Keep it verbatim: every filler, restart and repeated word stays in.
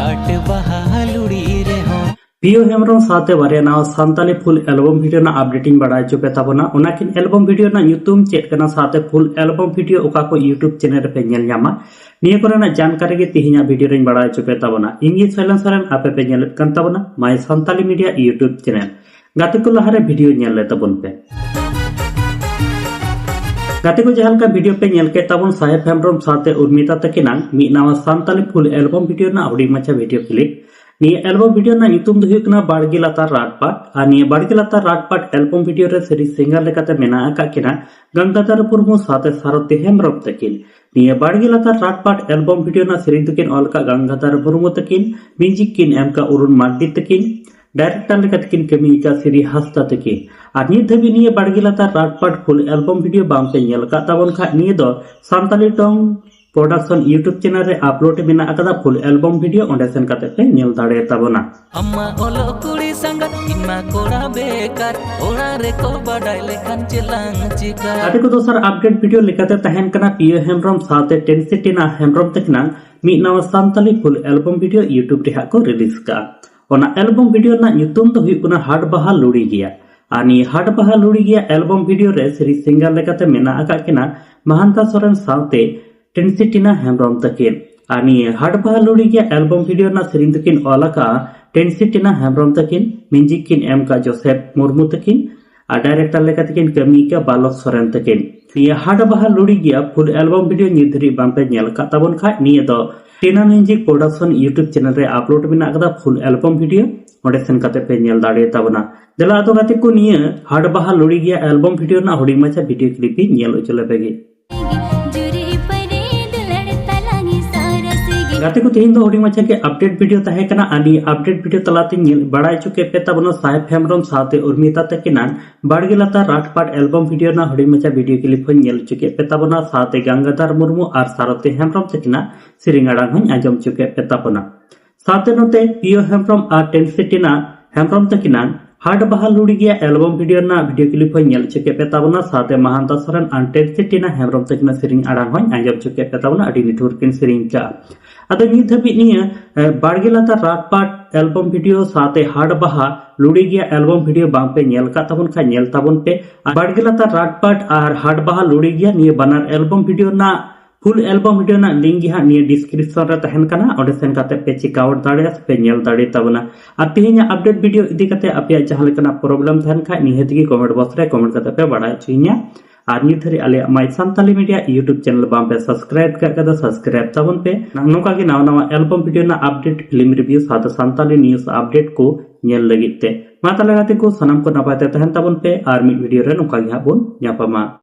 ᱯᱟᱴ ᱵᱟᱦᱟ ᱞᱩᱲᱤ ᱨᱮᱦᱚᱸ᱾ ᱯᱤᱭᱳ ᱦᱮᱢᱵᱨᱚᱢ ᱥᱟᱶᱛᱮ ᱵᱟᱨᱭᱟ ᱱᱟᱣᱟ ᱥᱟᱱᱛᱟᱞᱤ full album video ᱨᱮᱱᱟᱜ update ᱤᱧ ᱵᱟᱲᱟᱭ ᱦᱚᱪᱚ ᱯᱮ ᱛᱟᱵᱚᱱᱟ᱾ ᱚᱱᱟᱠᱤᱱ album video ᱨᱮᱱᱟᱜ ᱧᱩᱛᱩᱢ ᱪᱮᱫ ᱠᱟᱱᱟ, ᱥᱟᱶᱛᱮ full album video ᱚᱠᱟ ᱠᱚ YouTube channel ᱨᱮᱯᱮ ᱧᱮᱞ ᱧᱟᱢᱟ, ᱱᱤᱭᱟᱹ ᱠᱚᱨᱮᱱᱟᱜ ᱡᱟᱱᱠᱟᱨᱤ ᱜᱮ ᱛᱤᱦᱤᱧᱟᱜ video ᱨᱮᱧ ᱵᱟᱲᱟᱭ ᱦᱚᱪᱚ ᱯᱮ ᱛᱟᱵᱚᱱᱟ᱾ ᱤᱧ ᱜᱮ ᱥᱚᱭᱞᱚᱱ ᱥᱚᱨᱮᱱ, ᱟᱯᱮ ᱯᱮ ᱧᱮᱞᱮᱫ ᱠᱟᱱ ᱛᱟᱵᱚᱱᱟ My Santali Media YouTube channel᱾ ᱜᱟᱛᱮ ᱠᱚ, ᱞᱟᱦᱟᱨᱮ video ᱧᱮᱞ ᱞᱮ ᱛᱟᱵᱚᱱ ᱯᱮ᱾ ᱜᱟᱛᱮ ᱠᱚ, ᱡᱟᱦᱟᱸ ᱞᱮᱠᱟ video ᱯᱮ ᱧᱮᱞ ᱠᱮᱫ ᱛᱟᱵᱚᱱ ᱥᱟᱦᱮᱵ ᱦᱮᱢᱵᱨᱚᱢ ᱥᱟᱶᱛᱮ ᱩᱨᱢᱤᱛᱟ ᱛᱟᱹᱠᱤᱱᱟᱜ ᱢᱤᱫ ᱱᱟᱣᱟ ᱥᱟᱱᱛᱟᱞᱤ full album video ᱨᱮᱱᱟᱜ ᱦᱩᱰᱤᱧ ᱢᱟᱪᱷᱟ video clip᱾ ᱱᱤᱭᱟᱹ album video ᱨᱮᱱᱟᱜ ᱧᱩᱛᱩᱢ ᱫᱚ ᱦᱩᱭᱩᱜ ᱠᱟᱱᱟ ᱵᱟᱲᱜᱮ ᱞᱟᱛᱟᱨ ᱨᱟᱴᱯᱟᱴ᱾ ᱟᱨ ᱱᱤᱭᱟᱹ ᱵᱟᱲᱜᱮ ᱞᱟᱛᱟᱨ ᱨᱟᱴᱯᱟᱴ album video ᱨᱮ series singer ᱞᱮᱠᱟᱛᱮ ᱢᱮᱱᱟᱜ ᱟᱠᱟᱫ ᱠᱤᱱᱟ ᱜᱟᱝᱜᱟᱫᱷᱟᱨ ᱢᱩᱨᱢᱩ ᱥᱟᱶᱛᱮ ᱥᱟᱨᱚᱛᱤ ᱦᱮᱢᱵᱨᱚᱢ ᱛᱟᱹᱠᱤᱱ᱾ ᱱᱤᱭᱟᱹ ᱵᱟᱲᱜᱮ ᱞᱟᱛᱟᱨ ᱨᱟᱴᱯᱟᱴ album video ᱨᱮᱱᱟᱜ series ᱫᱚᱠᱤᱱ ᱚᱞ ᱟᱠᱟᱫ ᱜᱟᱝᱜᱟᱫᱷᱟᱨ ᱢᱩᱨᱢᱩ ᱛᱟᱹᱠᱤᱱ, music ᱠᱤᱱ ᱮᱢ ᱟᱠᱟᱫ ᱚᱨᱩᱱ ᱢᱟᱨᱰᱤ ᱛᱟᱹᱠᱤᱱ, director ᱞᱮᱠᱟ ᱛᱮᱠᱤᱱ ᱠᱟᱹᱢᱤ ᱟᱠᱟᱫ ᱥᱤᱨᱤ ᱦᱟᱸᱥᱫᱟ ᱛᱟᱹᱠᱤᱱ᱾ ᱟᱨ ᱱᱤᱛ ᱫᱷᱟᱹᱵᱤᱡ ᱱᱤᱭᱟᱹ ᱵᱟᱲᱜᱮ ᱞᱟᱛᱟᱨ ᱨᱟᱴᱯᱟᱴ full album video ᱵᱟᱝ ᱯᱮ ᱧᱮᱞ ᱟᱠᱟᱫ ᱛᱟᱵᱚᱱ ᱠᱷᱟᱱ, ᱱᱤᱭᱟᱹ ᱫᱚ ᱥᱟᱱᱛᱟᱞᱤ ᱴᱚᱝ production YouTube channel ᱨᱮ upload ᱢᱮᱱᱟᱜ ᱟᱠᱟᱫᱟ full album video, ᱚᱸᱰᱮ ᱥᱮᱱ ᱠᱟᱛᱮ ᱯᱮ ᱧᱮᱞ ᱫᱟᱲᱮᱭᱟᱛᱟᱵᱚᱱᱟ᱾ ᱟᱢᱢᱟ ᱚᱞᱚᱜ ᱠᱩᱲᱤ ᱥᱟᱸᱜᱟᱛ, ᱤᱧ ᱢᱟ ᱠᱚᱲᱟ ᱵᱮᱠᱟᱨ, ᱚᱲᱟᱜ ᱨᱮᱠᱚ ᱵᱟᱰᱟᱭ ᱞᱮᱠᱷᱟᱱ ᱪᱮᱫ ᱞᱟᱝ ᱪᱤᱠᱟ? ᱜᱟᱛᱮ ᱠᱚ, ᱫᱚᱥᱟᱨ update video ᱞᱮᱠᱟᱛᱮ ᱛᱟᱦᱮᱱ ᱠᱟᱱᱟ ᱯᱤᱭᱳ ᱦᱮᱢᱵᱨᱚᱢ ᱥᱟᱶᱛᱮ ᱴᱮᱱᱥᱤ ᱴᱤᱱᱟ ᱦᱮᱢᱵᱨᱚᱢ ᱛᱟᱹᱠᱤᱱᱟᱜ ᱢᱤᱫ ᱱᱟᱣᱟ Santali full album video YouTube ᱨᱮ ᱦᱟᱸᱜ ᱠᱚ release ᱠᱟᱜᱼᱟ᱾ ᱚᱱᱟ album video ᱨᱮᱱᱟᱜ ᱧᱩᱛᱩᱢ ᱫᱚ ᱦᱩᱭᱩᱜ ᱠᱟᱱᱟ ᱦᱟᱴ ᱵᱟᱦᱟ ᱞᱩᱲᱤ ᱜᱮᱭᱟ᱾ ᱟᱨ ᱱᱤᱭᱟᱹ ᱦᱟᱴ ᱵᱟᱦᱟ ᱞᱩᱲᱤ ᱜᱮᱭᱟ album video ᱨᱮ series singer ᱞᱮᱠᱟᱛᱮ ᱢᱮᱱᱟᱜ ᱟᱠᱟᱫ ᱠᱤᱱᱟ ᱢᱟᱦᱟᱱᱛᱟ ᱥᱚᱨᱮᱱ ᱥᱟᱶᱛᱮ ᱴᱮᱱᱥᱤ ᱴᱤᱱᱟ ᱦᱮᱢᱵᱨᱚᱢ ᱛᱟᱹᱠᱤᱱ᱾ ᱟᱨ ᱱᱤᱭᱟᱹ ᱦᱟᱴ ᱵᱟᱦᱟ ᱞᱩᱲᱤ ᱜᱮᱭᱟ album video ᱨᱮᱱᱟᱜ series ᱫᱚᱠᱤᱱ ᱚᱞ ᱟᱠᱟᱫᱼᱟ ᱴᱮᱱᱥᱤ ᱴᱤᱱᱟ ᱦᱮᱢᱵᱨᱚᱢ ᱛᱟᱹᱠᱤᱱ, music ᱠᱤᱱ ᱮᱢ ᱟᱠᱟᱫ ᱡᱳᱥᱮᱯ ᱢᱩᱨᱢᱩ ᱛᱟᱹᱠᱤᱱ, ᱟᱨ director ᱞᱮᱠᱟ ᱛᱮᱠᱤᱱ ᱠᱟᱹᱢᱤ ᱟᱠᱟᱫ ᱵᱟᱞᱚᱠ ᱥᱚᱨᱮᱱ ᱛᱟᱹᱠᱤᱱ᱾ ᱱᱤᱭᱟᱹ ᱦᱟᱴ ᱵᱟᱦᱟ ᱞᱩᱲᱤ ᱜᱮᱭᱟ full album video ᱱᱤᱛ ᱫᱷᱟᱹᱨᱤᱡ ᱵᱟᱝ ᱯᱮ ᱧᱮᱞ ᱟᱠᱟᱫ ᱛᱟᱵᱚᱱ ᱠᱷᱟᱡ, ᱱᱤᱭᱟᱹ ᱫᱚ ᱴᱤᱱᱟ Music Production YouTube channel ᱨᱮ upload ᱢᱮᱱᱟᱜ ᱟᱠᱟᱫᱟ full album video, ᱚᱸᱰᱮ ᱥᱮᱱ ᱠᱟᱛᱮ ᱯᱮ ᱧᱮᱞ ᱫᱟᱲᱮᱭᱟᱛᱟᱵᱚᱱᱟ᱾ ᱫᱮᱞᱟ ᱟᱫᱚ ᱜᱟᱛᱮ ᱠᱚ, ᱱᱤᱭᱟᱹ ᱦᱟᱴ ᱵᱟᱦᱟ ᱞᱩᱲᱤ ᱜᱮᱭᱟ album video ᱨᱮᱱᱟᱜ ᱦᱩᱰᱤᱧ ᱢᱟᱪᱷᱟ video clip ᱤᱧ ᱧᱮᱞ ᱦᱚᱪᱚ ᱞᱮᱯᱮ ᱜᱮ᱾ ᱡᱩᱨᱤ ᱯᱟᱨᱮ ᱫᱩᱞᱟᱹᱲ ᱛᱟᱞᱟᱝ ᱥᱟᱨᱟ ᱥᱤᱜᱤ᱾ ᱜᱟᱛᱮ ᱠᱚ, ᱛᱮᱦᱮᱧ ᱫᱚ ᱦᱩᱰᱤᱧ ᱢᱟᱪᱷᱟ ᱜᱮ update video ᱛᱟᱦᱮᱸ ᱠᱟᱱᱟ᱾ ᱟᱨ ᱱᱤᱭᱟᱹ update video ᱛᱟᱞᱟᱛᱮᱧ ᱧᱮᱞ ᱵᱟᱲᱟᱭ ᱦᱚᱪᱚ ᱠᱮᱫ ᱯᱮ ᱛᱟᱵᱚᱱᱟ ᱥᱟᱦᱮᱵ ᱦᱮᱢᱵᱨᱚᱢ ᱥᱟᱶᱛᱮ ᱩᱨᱢᱤᱛᱟ ᱛᱟᱹᱠᱤᱱᱟᱜ ᱵᱟᱲᱜᱮ ᱞᱟᱛᱟᱨ ᱨᱟᱴᱯᱟᱴ album video ᱨᱮᱱᱟᱜ ᱦᱩᱰᱤᱧ ᱢᱟᱪᱷᱟ video clip ᱦᱚᱸᱧ ᱧᱮᱞ ᱦᱚᱪᱚ ᱠᱮᱫ ᱯᱮ ᱛᱟᱵᱚᱱᱟ, ᱥᱟᱶᱛᱮ ᱜᱟᱝᱜᱟᱫᱷᱟᱨ ᱢᱩᱨᱢᱩ ᱟᱨ ᱥᱟᱨᱚᱛᱤ ᱦᱮᱢᱵᱨᱚᱢ ᱛᱟᱹᱠᱤᱱᱟᱜ ᱥᱮᱨᱮᱧ ᱟᱲᱟᱝ ᱦᱚᱸᱧ ᱟᱸᱡᱚᱢ ᱦᱚᱪᱚ ᱠᱮᱫ ᱯᱮ ᱛᱟᱵᱚᱱᱟ᱾ ᱥᱟᱶᱛᱮ ᱱᱚᱛᱮ ᱯᱤᱭᱳ ᱦᱮᱢᱵᱨᱚᱢ ᱟᱨ ᱴᱮᱱᱥᱤ ᱴᱤᱱᱟ ᱦᱮᱢᱵᱨᱚᱢ ᱛᱟᱹᱠᱤᱱᱟᱜ ᱦᱟᱴ ᱵᱟᱦᱟ ᱞᱩᱲᱤ ᱜᱮᱭᱟ ᱮᱞᱵᱟᱢ ᱵᱷᱤᱰᱤᱭᱳ ᱨᱮᱱᱟᱜ ᱵᱷᱤᱰᱤᱭᱳ ᱠᱞᱤᱯ ᱦᱚᱸᱧ ᱧᱮᱞ ᱦᱚᱪᱚ ᱠᱮᱫ ᱯᱮ ᱛᱟᱵᱚᱱᱟ, ᱥᱟᱶᱛᱮ ᱢᱟᱦᱟᱱᱛᱟ ᱥᱚᱨᱮᱱ ᱟᱨ ᱴᱮᱱᱥᱤ ᱴᱤᱱᱟ ᱦᱮᱢᱵᱨᱚᱢ ᱛᱟᱹᱠᱤᱱᱟᱜ ᱥᱮᱨᱮᱧ ᱟᱲᱟᱝ ᱦᱚᱸᱧ ᱟᱸᱡᱚᱢ ᱦᱚᱪᱚ ᱠᱮᱫ ᱯᱮ ᱛᱟᱵᱚᱱᱟ᱾ ᱟᱹᱰᱤ ᱱᱤᱴᱷᱩᱨ ᱠᱤᱱ ᱥᱮᱨᱮᱧ ᱠᱟᱜᱼᱟ᱾ ᱟᱫᱚ ᱱᱤᱛ ᱫᱷᱟᱹᱵᱤᱡ ᱱᱤᱭᱟᱹ ᱮ, ᱵᱟᱲᱜᱮ ᱞᱟᱛᱟᱨ ᱨᱟᱴᱯᱟᱴ ᱮᱞᱵᱟᱢ ᱵᱷᱤᱰᱤᱭᱳ ᱥᱟᱶᱛᱮ ᱦᱟᱴ ᱵᱟᱦᱟ ᱞᱩᱲᱤ ᱜᱮᱭᱟ ᱮᱞᱵᱟᱢ ᱵᱷᱤᱰᱤᱭᱳ ᱵᱟᱝ ᱯᱮ ᱧᱮᱞ ᱟᱠᱟᱫ ᱛᱟᱵᱚᱱ ᱠᱷᱟᱱ ᱧᱮᱞ ᱛᱟᱵᱚᱱ ᱯᱮ᱾ ᱟᱨ ᱵᱟᱲᱜᱮ ᱞᱟᱛᱟᱨ ᱨᱟᱴᱯᱟᱴ ᱟᱨ ᱦᱟᱴ ᱵᱟᱦᱟ ᱞᱩᱲᱤ ᱜᱮᱭᱟ ᱱᱤᱭᱟᱹ ᱵᱟᱱᱟᱨ ᱮᱞᱵᱟᱢ ᱵᱷᱤᱰᱤᱭᱳ ᱨᱮᱱᱟᱜ ᱯᱷᱩᱞ ᱮᱞᱵᱟᱢ ᱵᱷᱤᱰᱤᱭᱳ ᱨᱮᱱᱟᱜ ᱞᱤᱝᱠ ᱜᱮ ᱦᱟᱸᱜ ᱱᱤᱭᱟᱹ ᱰᱤᱥᱠᱨᱤᱯᱥᱚᱱ ᱨᱮ ᱛᱟᱦᱮᱱ ᱠᱟᱱᱟ, ᱚᱸᱰᱮ ᱥᱮᱱ ᱠᱟᱛᱮ ᱯᱮ ᱪᱮᱠ ᱟᱣᱩᱴ ᱫᱟᱲᱮᱭᱟᱜᱼᱟ ᱥᱮ ᱯᱮ ᱧᱮᱞ ᱫᱟᱲᱮ ᱛᱟᱵᱚᱱᱟ᱾ ᱟᱨ ᱛᱮᱦᱮᱧᱟᱜ ᱟᱯᱰᱮᱴ ᱵᱷᱤᱰᱤᱭᱳ ᱤᱫᱤ ᱠᱟᱛᱮ ᱟᱯᱮᱭᱟᱜ ᱡᱟᱦᱟᱸ ᱞᱮᱠᱟᱱᱟᱜ ᱯᱨᱚᱵᱞᱮᱢ ᱛᱟᱦᱮᱱ ᱠᱷᱟᱡ ᱱᱤᱦᱟᱹᱛ ᱜᱮ ᱠᱚᱢᱮᱱᱴ ᱵᱚᱠᱥ ᱨᱮ ᱠᱚᱢᱮᱱᱴ ᱠᱟᱛᱮ ᱯᱮ ᱵᱟᱲᱟᱭ ᱦᱚᱪᱚᱭᱤᱧᱟ᱾ ᱟᱨ ᱱᱤᱛ ᱫᱷᱟᱹᱨᱤᱡ ᱟᱞᱮᱭᱟᱜ ᱢᱟᱭ ᱥᱟᱱᱛᱟᱞᱤ ᱢᱤᱰᱤᱭᱟ ᱭᱩᱴᱩᱵᱽ ᱪᱮᱱᱮᱞ ᱵᱟᱝ ᱯᱮ ᱥᱟᱵᱥᱠᱨᱟᱭᱤᱵ ᱠᱟᱜ ᱠᱷᱟᱡ ᱫᱚ ᱥᱟᱵᱥᱠᱨᱟᱭᱤᱵ ᱛᱟᱵᱚᱱ ᱯᱮ᱾ ᱱᱚᱝᱠᱟ ᱜᱮ ᱱᱟᱣᱟ ᱱᱟᱣᱟ ᱮᱞᱵᱟᱢ ᱵᱷᱤᱰᱤᱭᱳ ᱨᱮᱱᱟᱜ ᱟᱯᱰᱮᱴ, ᱯᱷᱤᱞᱢ ᱨᱤᱵᱷᱤᱭᱩ ᱥᱟᱶᱛᱮ ᱥᱟᱱᱛᱟᱞᱤ ᱱᱤᱭᱩᱡᱽ ᱟᱯᱰᱮᱴ ᱠᱚ ᱧᱮᱞ ᱞᱟᱹᱜᱤᱫ ᱛᱮ᱾ ᱢᱟ ᱛᱟᱦᱞᱮ ᱜᱟᱛᱮ ᱠᱚ, ᱥᱟᱱᱟᱢ ᱠᱚ ᱱᱟᱯᱟᱭ ᱛᱮ ᱛᱟᱦᱮᱱ ᱛᱟᱵᱚᱱ ᱯᱮ ᱟᱨ ᱢᱤᱫ ᱵᱷᱤᱰᱤᱭᱳ ᱨᱮ ᱱᱚᱝᱠᱟ ᱜᱮ ᱦᱟᱸᱜ ᱵᱚᱱ ᱧᱟᱯᱟᱢᱟ᱾